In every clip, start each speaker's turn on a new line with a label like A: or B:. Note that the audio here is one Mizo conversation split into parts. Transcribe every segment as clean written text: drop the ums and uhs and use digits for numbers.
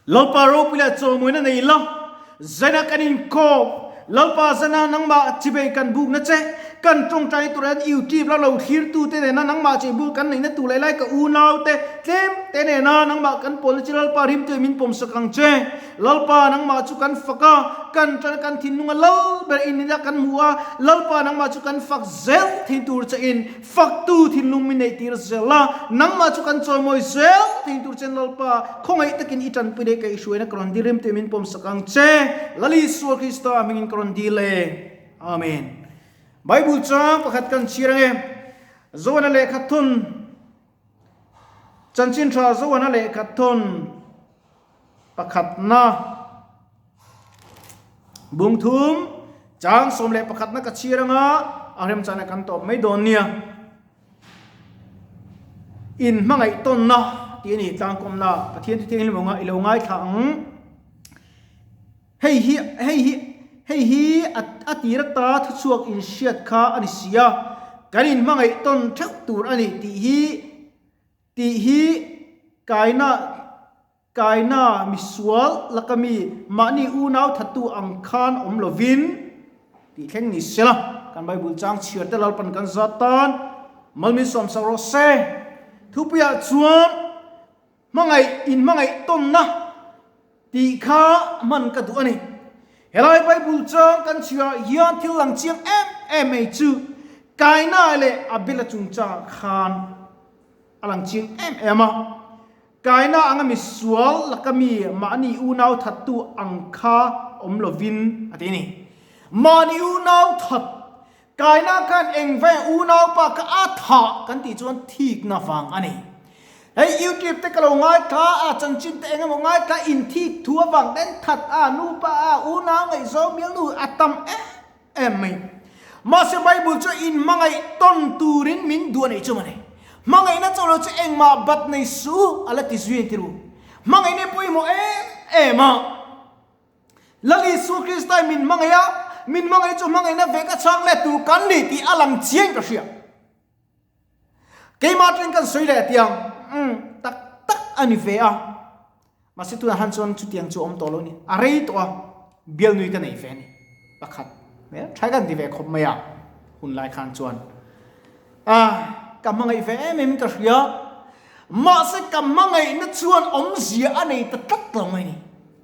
A: Lalpa ropui leh chawmawina nei la, Zana kan inkawp, Lalpa zana nangmah chibei kan bukna che, kan tawngtai tur hian YouTube la lo thlirtute nena nangmah chei bul kan neihna tur leh lai ka unaute tlem te nena nangmah kan pawlna che Lalpa rimtui min pawmsak ang che. Lalpa nangmah chu kan fak a, kan tan kan thinlunga lal ber in nila kan hmu a, Lalpa nangmah chu kan fak zel thin tur che in Faktu thinlung min neih tir zel a, nangmah chu kan chawimawi zel thei tur chen Lalpa, khawngaih takin i tanpui leh kaihhruaina ka rawn dil rem tih min pawmsak ang che. Lal Isua Krista hmingin ka rawn dil e. Amen. Bible chang pakhat kan chhiar ange. Zoana lehkha thawn Chanchin tha Zoana lehkha thawn pakhatna Bung thum, chang 11 na ka chhiar anga a remchana kan tawp mai dawn nia. In hmangaih tawnna tih a ni tlangkawmna Pathian thuthianghlim awnga i lo ngaithla ang. Hei hi hei hi hei hi a tir ata thuchhuak inhriat kha a ni si a, kan in hmangaih tawn theuh tur a ni tih hi tih hi kaina Kaina misual laka mi mahni unau thattu ang khan awm lovin tih thleng ni sela, kan Bible chang chhiar te Lalpan kan zat tan malmin sawmsak rawh se. Thupuiah chuan hmangaih inhmangaih tawnna tih kha hman ka duh a ni. Helai Bible chang kan chhiarah hian thil lang chiang em em mai chu Kaina leh Abela chungchangah khan a lang chiang em em a. Kaina anga misual laka mi mahni unau thattu ang kha awm lovin a ti a ni. Mahni unau that, Kaina khan eng ve unaupa kha a thah kan tih chuan thikna vang a ni. Hei YouTube te ka lo ngaithla a, chanchin te eng emaw ngaithla inthik thu avang ten that a, nupa a, unau ngaihzawng bialnu a tam em em mai. Mahse Bible chu inhmangaih tawn turin min duh a neih chu mawni. Hmangaihna chauh lo chu engmah bat nei su a la ti zui a ni ru. Hmangaihna hi pawimawh em em a. Lal Isua Krista in min hmangaih a, min hmangaih chu hmangaihna ve ka chhang let tur kan ni tih a lang chiang ka hria. Keimah atangin kan sawi leh tiang, umm, tak tak a ni ve a. Mahse tunah han chuan chutiang chu a awm tawh lo a ni. A rei tawh a, bialnui ka nei ve a ni. Pakhat hmel tha kan ti ve khawp mai a, hun lai khan chuan. Ah, ka hmangaih ve em em in ka hria. Mahse ka hmangaihna chuan awmzia a nei ta tlat lo mai a ni.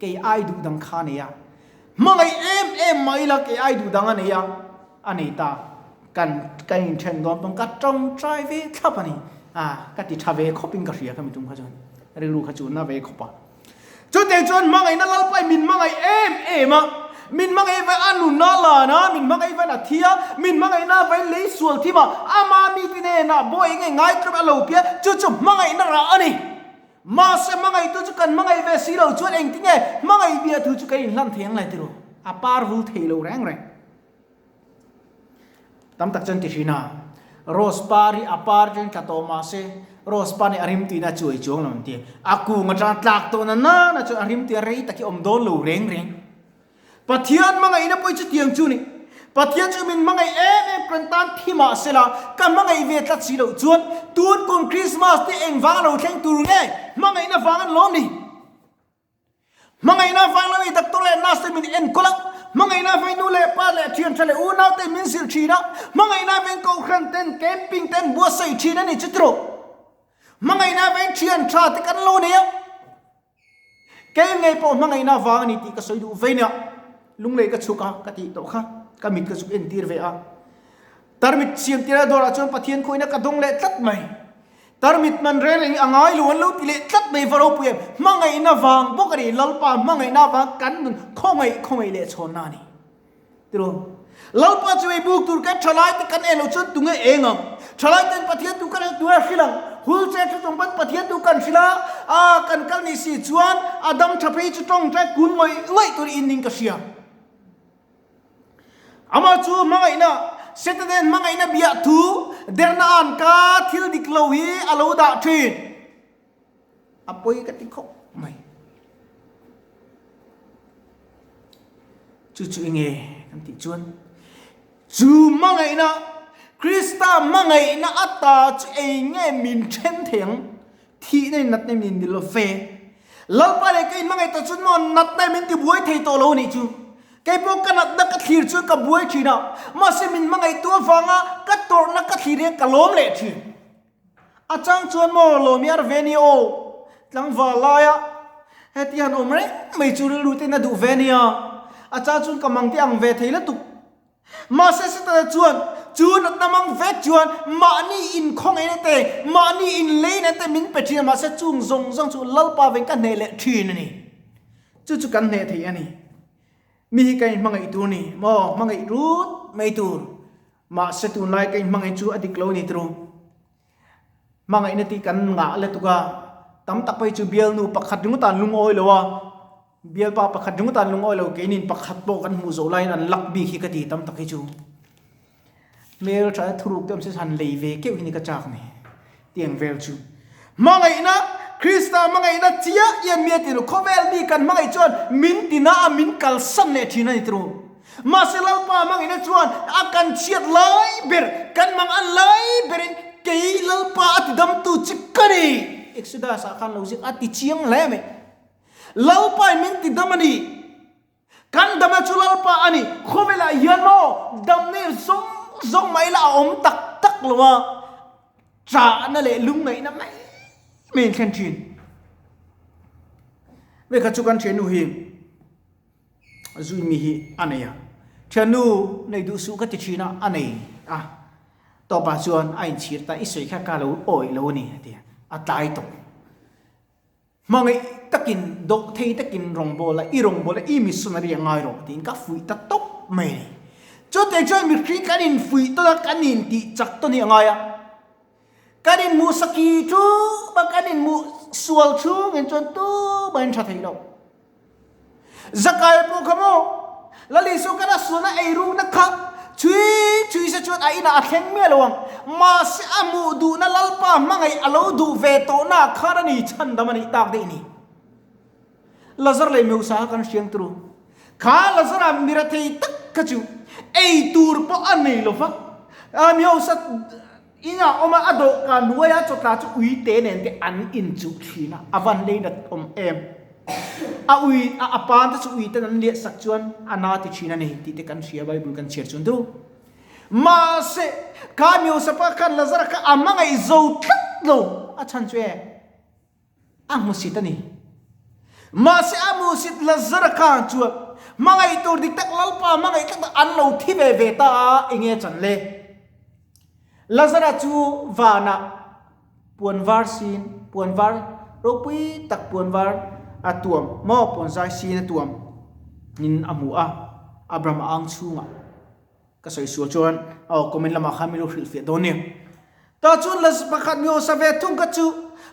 A: Kei ai duh dang kha a nei a. Hmangaih em em mai ila kei ai duh dang a nei a, a nei ta. Kan kan inthen dawn pawn ka tawngtai ve thlap a ni. Ah, ka ti tha ve khawp in ka hria kha mi tum kha chuan. Rilru kha chu na ve khawp a. Chutiang chuan hmangaihna Lalpai min hmangaih em em a, min hmangaih vai a nunna a lan a, min hmangaih vain a thi a, min hmangaihna vain lei sual thim a, ama mite hnenah bawi eng nge ngai tlawm a lo pia, chu chu hmangaihna rah a ni. Mahse hmangaihtu chu kan hmangaih ve si lo chuan engtinge hmangaih bia thu chu kan inhlan thei ang le ti ru? A par vul thei lo reng reng. Tam tak chuan ti thin a, Rose par hi a par atangin tla tawh mahse Rose par nih a rim tuina a chuai chuang lo an ti. A kung atanga tlak tawh na nana chuan a rim tuina rei tak hi awm dawn lo reng reng. Pathian hmangaihna pawh hi chutiang chu ni. Pathian chu min hmangaih em em kan tan thi mah sela, ka hmangaih ve tlat si loh chuan tun kum Krismas te eng vang a lo thleng tur nge? Hmangaihna vang an lawm ni. Hmangaihna vang lo ni doctor leh nurse te min enkawl a, hmangaihna veng nu leh pa leh thian tha leh unau te min zilh thin a, hmangaihna veng kohhran ten camping ten buatsaih thin a ni chu tiraw? Hmangaihna veng thian tha te kan lo nei a. Kei ngei pawh hmangaihna vang a ni tih ka sawi duh vei nia, lunglei ka chhuk a ka tih tawh kha ka mit ka zuk entir ve a. Tarmit siam tir a dawrah chuan Pathian khawihna ka dawng leh tlat mai. Tarmit man reng reng hi a ngai lo an lo ti leh tlat mai va ropui em. Hmangaihna vang bawk a ni, Lalpa hmangaihna vang kan nun khawngaih khawngaih leh chhawnna a ni. Tiraw? Lalpa chu ei buk tur kan thalai te kan en loh chuan tunge eng ang? Thalai ten Pathian tu kan tunge hrilh ang? Hul che thu chung pawn Pathian tu kan hrilh a, a kan kal nih si chuan a dam tha phei chu tawngtai kun ngawih ngawih tur in ning ka hria. Amah chu hmangaihna, Setanen hmangaihna biah thu derna an ka thil dik lo hi a lo dah thin. A pawi ka ti khawp mai. Chu chu enge kan tih chuan chu hmangaihna Krista hmangaihna ata chu eng nge min then thei ang? Thihna in natna min ni lo ve. Lalpa leh ka inhmangaih tawh chuan maw natna min ti buai thei tawh lo anih chu. Kei pawh ka natna ka thlir chuan ka buai thin a, mahse min hmangaihtu avanga ka tawrhna ka thlir hian ka lawm leh thin. A chang chuan maw Lawmi Arveni aw tlangval laia heti han awm reng mai chu rilru ten a duh ve ania, a chang chuan ka mang te ang ve thei lutuk. Mahse Setana chuan chu natna mang vek chuan mahni inkhawngaihna te, mahni inleina te min pe thin a, mahse chung zawng zawng chu Lalpa veng ka hneh leh thin a ni. Chu chu kan hneh thei a ni. Mi hi ka inhmangaih tur ni maw? Hmangaih rut mai tur. Mahse tunlai ka inhmangaih chu a dik lo ni turu. Hmangaihna tih kan ngah letuk a, tam tak phei chu bialnu pakhat ringawt an lungawi lo a, bialpa pakhat ringawt an lungawi lo, keinin pakhat pawh kan hmuh zawh laiin an lak bik hi ka ti tam tak hi chu. Hmel tha thuruk te awm se han lei ve keuh hi ni ka chak ni tiang vel chu. Hmangaihna, Krista hmangaihna chiah hian mi a ti lo, khawvel mi kan hmangaih chuan min tina a min kalsan leh thin a ni turu. Mahse Lalpa hmangaihna chuan a kan chhiat lai ber, kan mang an lai berin kei Lalpa a tidamtu chi ka ni. Exodus ah khan lo ziak a ti chiang hle mai. Lalpa in min tidam a ni. Kan dam a chu Lalpa a ni. Khawvelah hian maw damna hi zawng zawng mai la a awm tak tak lo a, chahna leh lungngaihna mai mai in thlen thin. Vekha chu kan thiannu hi. Zui mi hi a nei a, thiannu nei duh suh ka ti thin a, a nei a, tawpah chuan a inchhir ta, i sawi kha ka lo awih lo a ni a ti a, a tlai tawp. Hmangaih takin, dawh thei takin rawngbawla, i rawngbawla i missionary a ngai rawh tiin ka fuih ta tawp mai a ni. Chutiang chuan mihring kan infuih tawn a, kan intih chak tawn hi a ngai a. Kan inhmuh saki chu bak kan inhmuh sual chhungin chuan tumah in tha thei lo. Zakai pawh kha maw Lal Isua khan a sualna eirukna kha chhui chhui se chuan a inah a thleng miah lo ang. Mahse a hmuh duhna Lalpa hmangaih a lo duh ve tawhnaah khan a ni chhandam a nih tak daih ni. Lazar leh Meusa kha kan hriang turu. Kha Lazara mira thei tak kha chu ei tur pawh a nei lo va. Meusa Inah awm a, a dawhkan hnuaia chawtla chu ui te nen te an inchuh thin a, a van lei nat awm em. A ui, a a pan te chu ui ten an liah sak chuan a na ti thin a ni tih te kan hria Bible kan chhiar chuan du. Mahse, kha Miosapa khan Lazara kha a hmangaih zo tlat lo, a chhan chu e, a hmusit a ni. Mahse a hmusit Lazara khan chuan hmangaih tur dik tak Lalpa hmangaih tlat an lo thi ve ve ta a, enge chan le? Lazara chu vanah puan var sin, puan var ropui tak puan var a tuam maw puan zai sin a tuam in a hmu a, Abraham a ang chhungah. Ka sawi sual chuan aw comment lamah khan min lo hrilh fiah dawn nia. Tah chuan la pakhat mi hausa ve thung kha chu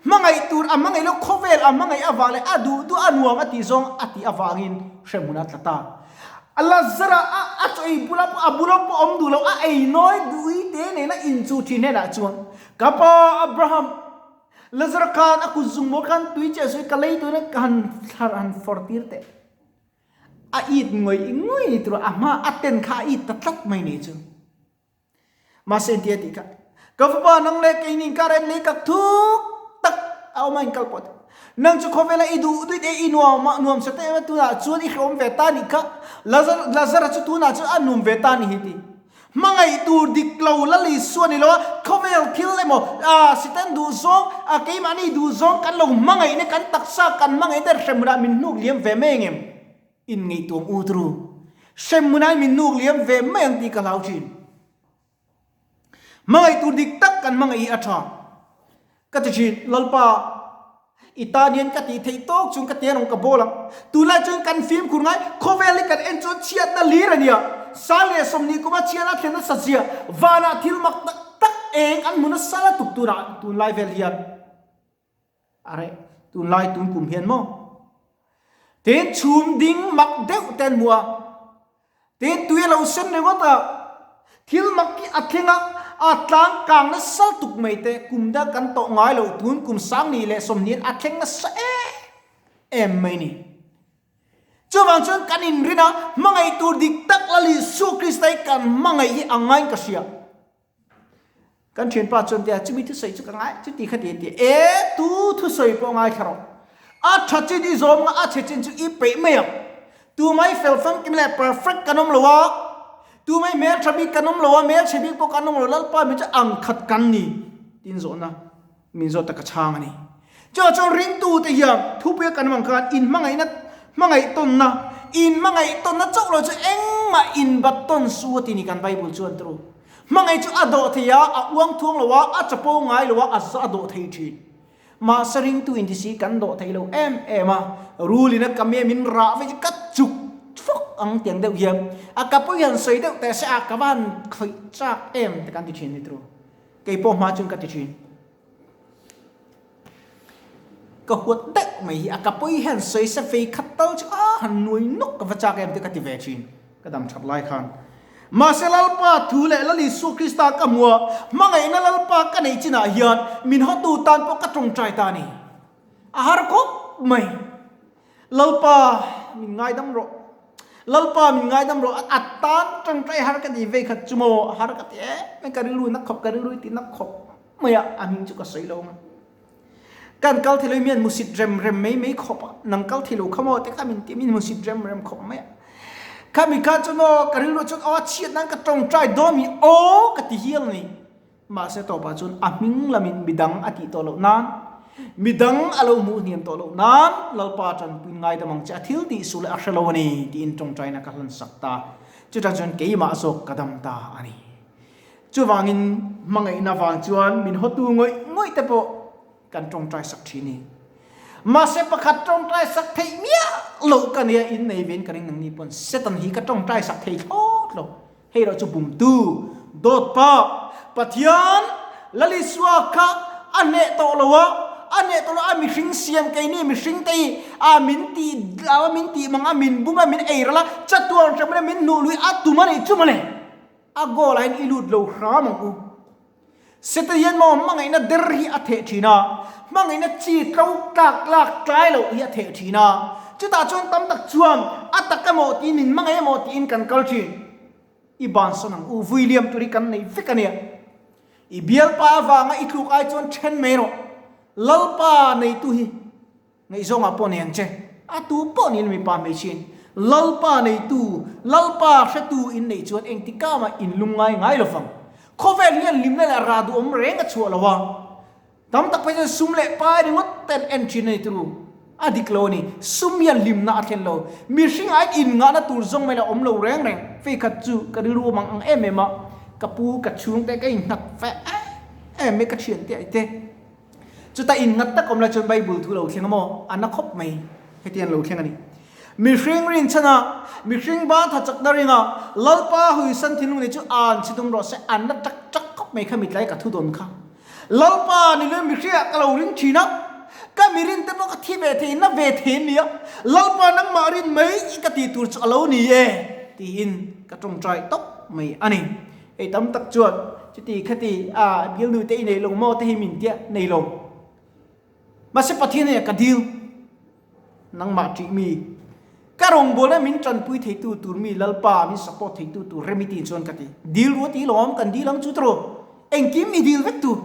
A: hmangaih tur a hmangaih lo khawvel a hmangaih avang leh a duh duh a nuam a tih zawng a tih avangin hremhmun a tla ta. Lazara a a chaw ei bula pawh a bula pawh awm duh lo a ei nawi duh i te nena inchuh thin hnenah chuan ka pa Abraham Lazara khan a kut zung maw khan tui chiah sawi ka lei turin ka han thlar han fawr tir teh. A it ngawih ngawih ni tur a hma a ten kha a it ta tlat mai ni chu. Mahse engtia tih kha ka fapa nang leh keini inkar en lei kak thuk tak a awm a inkal pawh ta. Nang chu khawvela i duh duit e i nuam a nuam sa te em a tunah chuan i hrehawm ve ta nih kha Lazar Lazara chu tunah chuan a nuam ve ta ni hi ti. Hmangaih tur dik lo la Isua ni lo a, khawvel thil emaw ah Satan duh zawng ah keimahni duh zawng kan lo hmangaihna kan taksa kan hmangaihna hremhmunah min hnuk liam ve mai angem? Inngaihtuam u turu. Hremhmunah min hnuk liam ve mai ang tih ka hlau thin. Hmangaih tur dik tak kan hmangaih hi a tha. Ka ti thin, Lalpa, i tan hian ka tih theih tawk chung ka ti anawng ka bawl ang. Tunlai chuan kan fimkhur ngai, khawvel hi kan en chuan chhiatna lir a nia. Sal leh 20 kuma chhiatna thlen nasa zia, vanah thil mak tak tak eng an hmu nasa la tuk tunah tunlai vel hian. Are, tunlai tun kum hian maw? Tin chhum ding mak deuh te an hmu a. Tin tui a lo sen ringawt a, thil mak hi a thleng a, a tlang kang nasa tuk mai te, kum dang kan tawh ngai lo tun kum 20 leh 20 a thleng nasa em em mai ni. Chuvang chuan kan inrin a, hmangaih tur dik tak Lal Isua Krista hi kan hmangaih hi a ngaiin ka hria. Kan thianpa chuan tia chumi thusawi chu ka ngai chuti kha ti a ti e tu thusawi pawh ngaithla rawh. A tha chin i zawm nga a chhe chin chu i peih mai ang. Tumai fel famkim leh perfect kan awm lo a, tumai hmel tha bik kan awm lo a, hmel chhe bik pawh kan awm lo, Lalpa min chu ang khat kan ni tiin zawhna min zawt ta ka chhang a ni. Chuvang chuan ringtute hian thupuia kan awm ang khan inhmangaihna, hmangaih tawnna, inhmangaih tawnna chauh lo chu engmah inbat tawn su a ti ni kan Bible chuan turu. Hmangaih chu a dawh thei a, a uang thuang lo a, a chapo ngai lo a, a dawh thei thin. Mahse ringtu inti si kan dawh thei lo em em a, rulin a ka me min rah ve chu ka chuk fawk ang tiang deuh hian a ka pawh hian sawi deuh teh se a ka va han khawih chak em te kan ti thin ni turu. Kei pawh hma chuan ka ti thin. Ka huat deuh mai hi a ka pawh hian sawi se fei khat tal chu a han nuai nawk ka va chak em te ka ti ve thin. Ka dam that lai khan. Mahse Lalpa thu leh Lal Isua Krista ka hmu a, hmangaihna Lalpa ka neih chinah hian min hawtu tan pawh ka tawngtai ta a ni. A har khawp mai. Lalpa min ngaidam rawh. Lalpa min ngaidam rawh. A tan tawngtai har ka ti vei khat chu maw? A har ka ti em em ka rilru na khawp, ka rilru i ti na khawp mai a, a hming chu ka sawi lo ang a. Kan kal thei lo mian musit rem rem mai mai khawp a, nang kal thei lo kha maw te kha min ti min musit rem rem khawp mai a. Khami kha chuan aw ka rilru chuan aw a chhiat nan ka tawngtai dawn mi aw ka ti hial a ni. Mahse tawpah chuan a hming lamin midang a tih tawh loh nan, midang a lo hmuh hniam tawh loh nan Lalpa tanpuiin ngaidam ang che a thil tih suh leh a hre lo a ni tiin tawngtaina ka hlan sak ta. Chutah chuan keimah zawk ka dam ta a ni. Chuvangin hmangaihna vang chuan min hawtu ngawih ngawih te pawh kan tawngtai sak thin ni. Mahse pakhat tawngtai sak theih miah loh ka nia in nei vein ka ring nang ni pawn Satan hi ka tawngtai sak thei thlawt lo. Hei erawh chu bumtu, dawt pa, Pathian Lalisua kha a hneh tawh lo a, a hneh tawh lo a mihring siam keini mihring te hi a min tih a min tih mang a min bum a min ei ral a chatuan hremna min hnuh lui a tum a nih chu mawle. A goal ah hian i lut lo hram ang u. Seta hian maw hmangaihna der hi a theh thin a, hmangaihna chi tlo tlak lak tlai loh hi a theh thin a. Chutah chuan tam tak chuan a tak emaw tiin min hmangaih emaw tiin kan kal thin. I bansan ang u, vui liam tur hi kan nei vek a nia. I bialpa avanga i tluk ai chuan then mai rawh. Lalpa neitu hi. Ngaihzawngah pawh nei ang che. A tu pawh niin mipa hmeichhiain Lalpa neitu, Lalpa hretu in neih chuan engtikah mah in lung ngai ngai lo vang. Khawvel hian hlimna leh rah duhawm reng a chhuah lo a. Tam tak phei chuan sum leh pai ringawt ten en thin a ni turu. A dik lo a ni. Sum hian hlimna a thlen lo. Mihring ah hian inngahna tur zawng mai lah awm lo reng reng. Fei khat chu ka rilru mang ang em em a, ka pu, ka chhungte ka innghat fe em em mai ka thiante ah te. Chutah in ngat tak awm lai chuan Bible thu lo thleng a maw? A na khawp mai. Heti an lo thleng a ni. Mihring rinchhan a, mihring ban tha chak na ring a, Lalpa huisan thinlung nei chu an chhi tum rawh se, an na tak tak khawp mai kha mitlai ka thu dawn kha. Lalpa ni leh mihring ah ka lo ring thin a, ka mirin te pawh ka thi ve thei, na ve thei an ni a, Lalpa nangmah rin mai ka ti tur chu a lo ni e, tiin ka tawngtai tawp mai a ni. Hei tam tak chuan chuti khati a bialnu te i nei lo maw te hi min tia nei lo. Mahse Pathian hian ka dil nangmah ṭih mi ka rawngbawlna min ṭanpui theitu tur mi Lalpa min support theitu tur rem i tih chuan ka ti. Dil ruat i lawm kan dil ang chu tawh engkim i dil vek tur.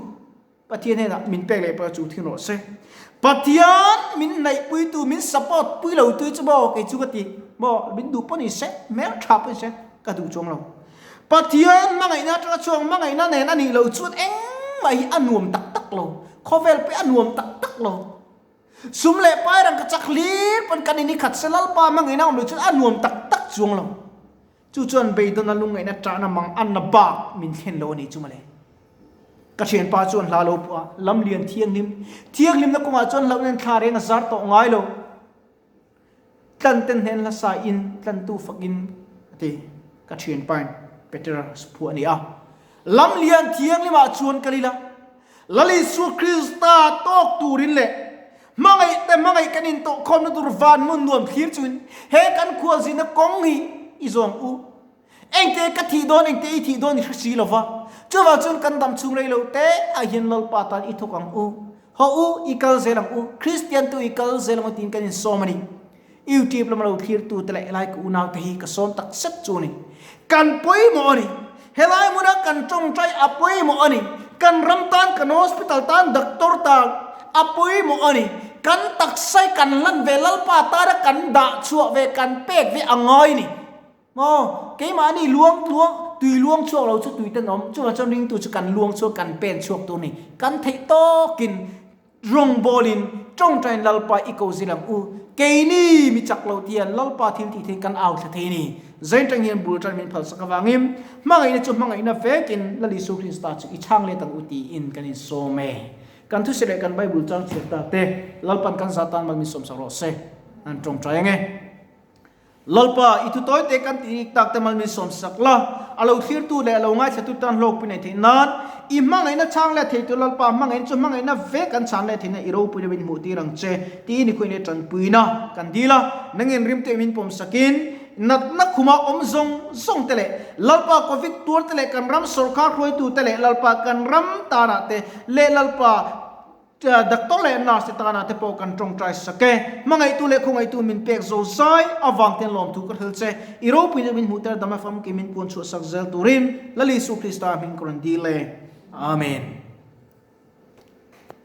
A: Pathian hnenah min pek leh pawh chu thin rawh se. Pathian min hnaihpuitu, min support pui lo tu chu maw kei chu ka ti maw min duh pawh ni se, hmel tha pawh ni se ka duh chuang lo. Pathian hmangaihna atanga chhuak hmangaihna nen a nih loh chuan engmah hi a nuam tak tak lo, khawvel pawh hi a nuam tak tak lo. Sum leh pai rang ka chak hlir pawn kan in i khat se Lalpa hmangaihna awm loh chuan a nuam tak tak chuang lo. Chu chuan beidawna lungngaihna ṭahna mang anna bak min thlen lo a ni chu mawle. Ka ṭhianpa chuan hla lo pawh a lamlian thianghlim, thianghlimna kawngah chuan hlauhna in thla reng a zar tawh ngai lo. Tlan ten hnen hlasa in tlantu fakin a ti. Ka ṭhianpa in Petera phuah a ni a. Lamlian thianghlimah chuan kal ila, Lal Isua Krista tawk turin leh hmangaih te hmangaih kan intawhkhawmna tur van hmun nuam thlir chungin he kan khualzihna kawng hi i zawng u. Engte ka thih dawn, engte i thih dawn i hre si lova, chuvang chuan kan dam chhung rei lo te ah hian Lalpa tan i thawk ang u. Haw u, i kal zel ang u, Kristian tu i kal zel ang u tiin kan insawm a ni. YouTube lama lo thlirtu te leh helai ka unau te hi ka sawm tak zet chu a ni. Kan pawimawh a ni. Helai hmuna kan tawngtai a pawimawh a ni. Kan ram tan, kan hospital tan, doctor tan a pawimawh a ni. Kan taksa hi kan hlan ve Lalpa tana kan dah chhuah ve kan pek ve a ngai a ni. Maw? Keimahni luang luang tui luang chhuak lo chu tui ten awm. Chuvang chuan ringtu chu kan luang chhuak kan pen chhuak tur a ni. Kan theih tawkin rawngbawlin tawngtain Lalpa i ko zil ang u. Keini mi chak lo tian Lalpa thil tih thei kan au thla thei a ni. Zain tang hian bul tan min phalsak avangin hmangaihna chu hmangaihna vekin Lal Isu Krista chu i chhang let ang u tiin kan insawm e. Kan thuseh leh kan Bible chang chhiar tak te Lalpan kan zah tan mal min sawmsak rawh se. An tawngtai ang e. Lalpa, i thu tawi te kan tih tak te mal min sawmsak la, a lo thlirtu leh a lo ngaithlatu tan hlawkpui nei theih nan, i hmangaihna chhang leh thei tur Lalpa hmangaihna chu hmangaihna vek an chhan leh theihna i ropui deuhin hmuh tir ang che, tiin i khuain leh tanpuina kan dil a, nangin rimte min pawmsakin natna khuma awm zawng zawng te leh Lalpa Covid tuar te leh kan ram sawrkar hruaitu te leh Lalpa kan ram tanah te leh Lalpa Doctor leh nurse te tana te pawh kan tawngtai sak e. Hmangaihtu leh khawngaihtu min pek zo zai avang ten lawmthu ka hril che. I ropui deuh min hmuhter dam a famkim min puan chhuah sak zel turin Lal Isu Krista hming ka rawn dil e. Amen.